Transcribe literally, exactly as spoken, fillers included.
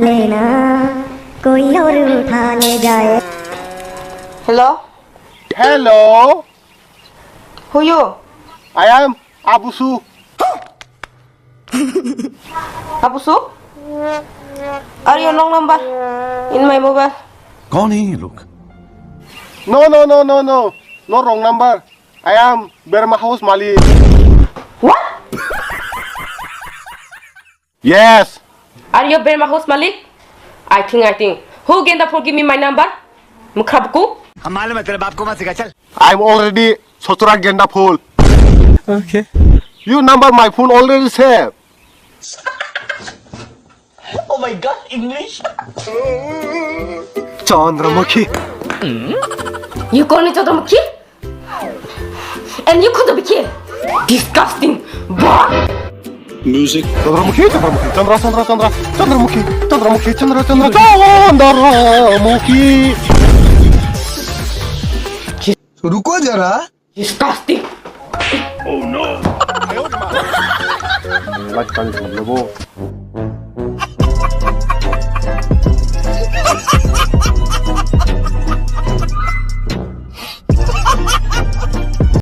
लेना कोई और उठा ले जाए। Hello? Hello? Who you? I am Abusu. Abusu? Are you wrong number in my mobile? कौन है ये लोग? No, no, no, no, no. No wrong number. I am Berma House Malik. What? Yes. Are you Berma House Malik? I think, I think. Who genda phone give me my number? Mukha buku? हम मालूम है तेरे बाप को मत सिखा चल। I'm already Sochora Genda Phul. Okay. You number my phone already save. Oh my God, English. Chandramukhi. You call me Chandramukhi? And you could be kid. Disgusting. Bah! Music. Chandramukhi, Chandramukhi, Chandra, Chandra, Chandra, Chandramukhi, Chandramukhi, Chandra, Chandra, Chandramukhi. रुको जरा। Disgusting. Oh no. Lifestyle problem.